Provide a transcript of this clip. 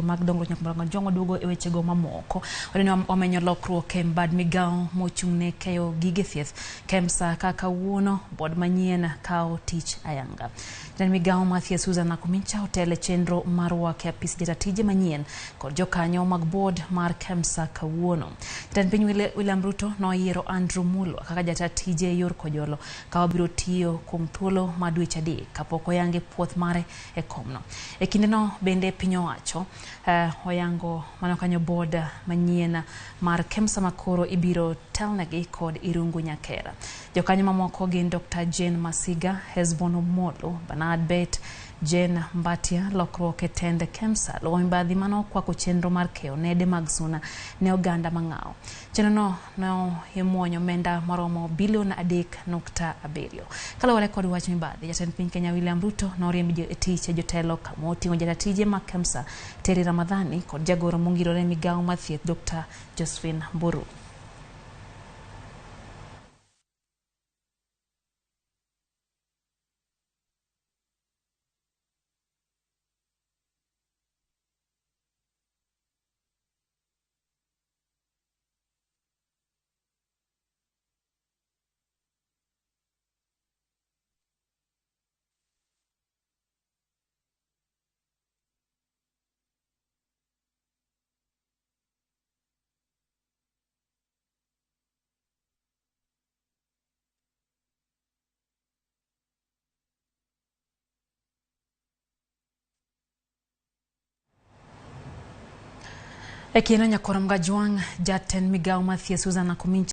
Mag dongruok nyaka mondo jong'o duogo e wechego mamoko. Waneno wamenyo lokruok e bad migawo mochung' ne keyo gige thieth KEMSA ka kawuono bod manyien kawo tich ayanga. Jatend migawo mar thieth Susan Nakhumicha otelo e chenro mar rwako e apis jata tije manyien kod jokanyo mag board mar KEMSA kawuono. Jatend piny William Ruto noyiero Andrew Mulwa kaka jata tije e yor kojolo ka obiro tiyo kuom thuolo mar dweche 3 kapok oyange puoth mare e komno. E kindeno bende piny owacho oyango mano kanyo board manyien mar KEMSA makoro ibiro telnegi kod Irungu Nyakera. Jokanyo mamoko gin Dr. Jane Masiga, Hesbon Omolo, Bernard Bet, Jane Mbatia. Lokruok e tend KEMSA luwo mibadhi mano kwako chenro mar keyo nede mag suna ne oganda mang'aw. Chenrono no imuonyo omenda maromo bilion 3.7. Kaluwore kod wach mibadhi, jatend piny Kenya William Ruto noriemb e tich jotelo kamoting'o jata tije mag KEMSA Terry Ramadhani kod jagoro mongirore migawo mar thieth Dr. Josephine Mburu. E kinde nyakorom Gajwang' jatend migawo mar thieth Susan Nakhumicha.